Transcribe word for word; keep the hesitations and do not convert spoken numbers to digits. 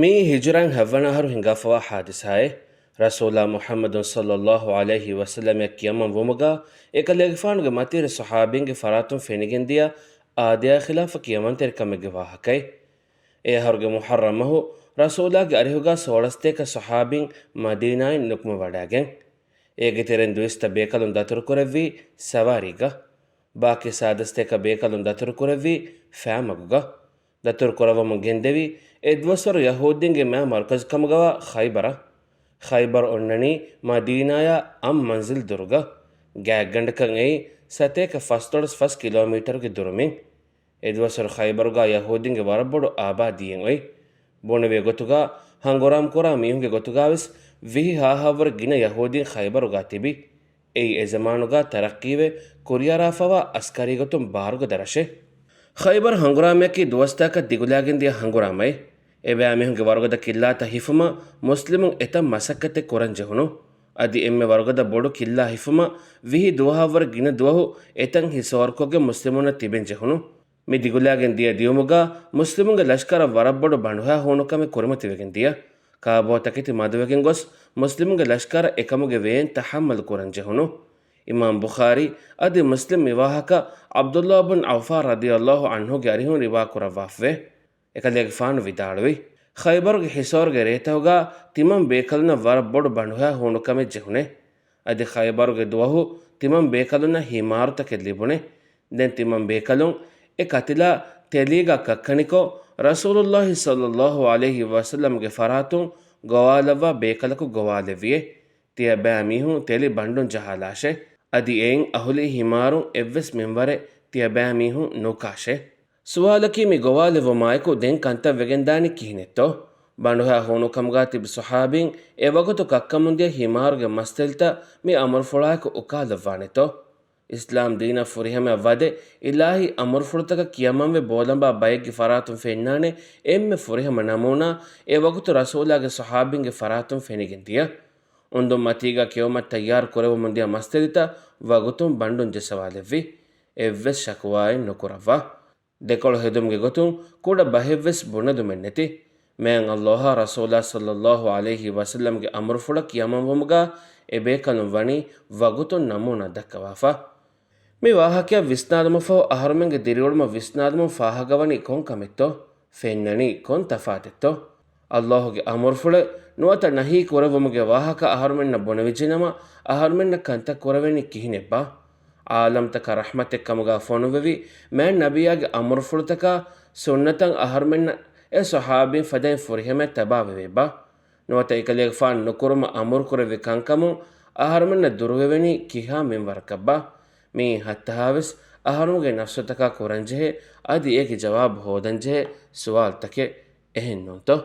މިއީ ހިޖުރައިން ހަވަނަ އަހަރު ހިނގާފަވާ ޙާދިސާއެއް. ރަސޫލާ މުޙައްމަދު ޞައްލައްލާހު ޢަލައިހި ވަސައްލަމަށް ކިޔަމަން ވުމުގަ އެކަލޭގެފާނުގެ މަތިވެރި ޞަޙާބީންގެ ފަރާތުން ފެނިގެންދިޔަ އާދަޔާ ޚިލާފަށް ކިޔަމަންތެރިކަމެއްގެ ވާހަކައެއް. އެ އަހަރުގެ މުޙައްރަމް މަހު ރަސޫލާގެ އަރިހުގަ ސޯޅަސްތޭކަ ޞަޙާބީން މަދީނާއިން ނުކުމެވަޑައިގެން. އޭގެ ތެރެއިން ދުއިސައްތަ ބޭކަލުން ދަތުރުކުރެއްވީ ސަވާރީގަ. ބާކީ ސާދަސްތޭކަ ބޭކަލުން ދަތުރުކުރެއްވީ ފައިމަގުގަ. ދަތުރު ކުރައްވަމުން ގެންދެވީ އެދުވަސްވަރު ޔަހޫދީންގެ މާ މަރުކަޒު ކަމުގަވާ ޚައިބަރަށް. ޚައިބަރު އޮންނަނީ މަދީނާޔާ އަށް މަންޒިލް ދުރުގަ. ގާތްގަނޑަކަށް އެއީ ސަތޭކަ ފަސްދޮޅަސް ފަސް ކިލޯމީޓަރުގެ ދުރުމިން. އެދުވަސްވަރު ޚައިބަރުގަ ޔަހޫދީންގެ ވަރަށް ބޮޑު އާބާދީއެއް އޮތް. ބުނެވޭ ގޮތުގަ ހަނގުރާމަ ކުރާ މީހުންގެ ގޮތުގަވެސް ވިހި ހާހަށްވުރެ ގިނަ ޔަހޫދީން ޚައިބަރުގަ ތިބި. އެއީ އެ ޒަމާނުގަ ތަރައްޤީވެ ކުރިއަރާފަވާ އަސްކަރީ ގޮތުން ބާރުގަދަ ރަށެއް. ޚައިބަރު ހަނގުރާމަޔަކީ ދުވަސްތަކަށް ދިގުލާގެންދިޔަ ހަނގުރާމައެއް. އެބައިމީހުންގެ ވަރުގަދަ ކިއްލާތައް ހިފުމަށް މުސްލިމުން އެތައް މަސައްކަތެއް ކުރަން ޖެހުނު. އަދި އެންމެ ވަރުގަދަ ބޮޑު ކިއްލާ ހިފުމަށް ވިހި ދުވަހަށްވުރެ ގިނަ ދުވަހު އެތަން ހިސޯރުކޮށްގެން މުސްލިމުންނަށް ތިބެން ޖެހުނު. މި ދިގުލާގެން ދިޔަ ދިޔުމުގަ މުސްލިމުންގެ ލަޝްކަރަށް ވަރަށް ބޮޑު ބަނޑުހައި ހޫނުކަމެއް ކުރިމަތިވެގެން ދިޔަ. ކާބޯތަކެތި މަދުވެގެން ގޮސް، މުސްލިމުންގެ ލަޝްކަރަށް އެކަމުގެ ވޭން ތަޙައްމަލު ކުރަން ޖެހުނު. އިމާމް ބުޚާރީ އަދި މުސްލިމް މި ވާހަކަ ޢަބްދުﷲ ބިން ޢައުފާ ރަޟިޔަﷲ ޢަންހުގެ އަރިހުން ރިވާ ކުރައްވާފަވޭ. އެކަލޭގެފާނު ވިދާޅުވި، ޚައިބަރުގެ ހިސޯރުގެ ރޭތަކުގަ ތިމަން ބޭކަލުންނަށް ވަރަށް ބޮޑު ބަނޑުހައި ހޫނުކަމެއް ޖެހުނެ. އަދި ޚައިބަރުގެ ދުވަހު ތިމަން ބޭކަލުންނަށް ހިމާރުތަކެއް ލިބުނެ. ދެން ތިމަން ބޭކަލުން އެ ކަތިލާ ތެލީގަ ކައްކަނިކޮށް، ރަސޫލުﷲ ޞައްލައްލާހު ޢަލައިހި ވަސައްލަމްގެ ފަރާތުން ގޮވާލައްވާ ބޭކަލަކު ގޮވާލެއްވިއޭ. ތިޔަބައިމީހުން ތެލި ބަނޑުން ޖަހާލާށޭ. އަދި އެއިން އަހުލީ ހިމާރުން އެއްވެސް މިންވަރެއް ތިޔަބައިމީހުން ނުކާށޭ. ސުވާލަކީ، މި ގޮވާލެއްވުމާއެކު ދެން ކަންތައް ވެގެންދާނީ ކިހިނެއްތޯ؟ ބަނޑުހައި ހޫނުކަމުގަ ތިބި ޞަޙާބީން އެވަގުތު ކައްކަމުންދިޔަ ހިމާރުގެ މަސްތެލިތައް މި އަމުރުފުޅާއެކު އުކާލައްވާނެތޯ؟ އިސްލާމް ދީނަށް ފުރިހަމަ ވަދެ އިލާހީ އަމުރުފުޅުތަކަށް ކިޔަމަންވެ ބޯލަނބާ ބައެއްގެ ފަރާތުން ފެންނާނެ އެންމެ ފުރިހަމަ ނަމޫނާ އެ ވަގުތު ރަސޫލާގެ ޞަޙާބީންގެ ފަރާތުން ފެނިގެން ދިޔަ. އުނދުން މަތީގަ ކެއުމަށް ތައްޔާރު ކުރެވެމުން ދިޔަ މަސްތެލިތައް ވަގުތުން ބަނޑުން ޖެއްސަވާލެއްވި. އެއްވެސް ޝަކުވާއެއް ނުކުރައްވާ. ދެކޮޅު ހެދުމުގެ ގޮތުން ކުޑަ ބަހެއްވެސް ބުނެލުމެއް ނެތި. މާތް ﷲ އާ ރަސޫލާ ޞައްލައްލާހު ޢަލައިހި ވަސައްލަމްގެ އަމުރުފުޅަށް ކިޔަމަންވުމުގަ އެބޭކަލުން ވަނީ ވަގުތުން ނަމޫނާ ދައްކަވާފަ. މި ވާހަކައަށް ވިސްނާލުމަށްފަހު އަހަރުމެންގެ ދިރިއުޅުމަށް ވިސްނާލުމުން ފާހަގަވަނީ ކޮން ކަމެއްތޯ؟ ފެންނަނީ ކޮން ތަފާތެއްތޯ؟ ﷲ ގެ އަމުރުފުޅެއް ނުވަތަ ނަހީ ކުރެއްވުމުގެ ވާހަކަ އަހަރުމެންނަށް ބުނެވިއްޖެނަމަ، އަހަރުމެންނަށް ކަންތައް ކުރެވެނީ ކިހިނެއްބާ؟ ޢާލަމްތަކަށް ރަޙްމަތެއް ކަމުގަ ފޮނުއްވެވި މާތް ނަބިއްޔާގެ އަމުރުފުޅުތަކާ ސުންނަތަށް އަހަރުމެންނަށް އެ ޞަޙާބީން ފަދައިން ފުރިހަމައަށް ތަބާވެވޭބާ؟ ނުވަތަ އެކަލޭގެފާނު ނުކުރުމަށް އަމުރުކުރެއްވި ކަންކަމުން އަހަރުމެންނަށް ދުރުވެވެނީ ކިހާ މިންވަރަކަށްބާ؟ މިއީ ހައްތަހާވެސް އަހަރުމެންގެ ނަފްސުތަކާ ކުރަންޖެހޭ، އަދި އޭގެ ޖަވާބު ހޯދަންޖެހޭ ސުވާލުތަކެއް، އެހެންނޫންތޯ؟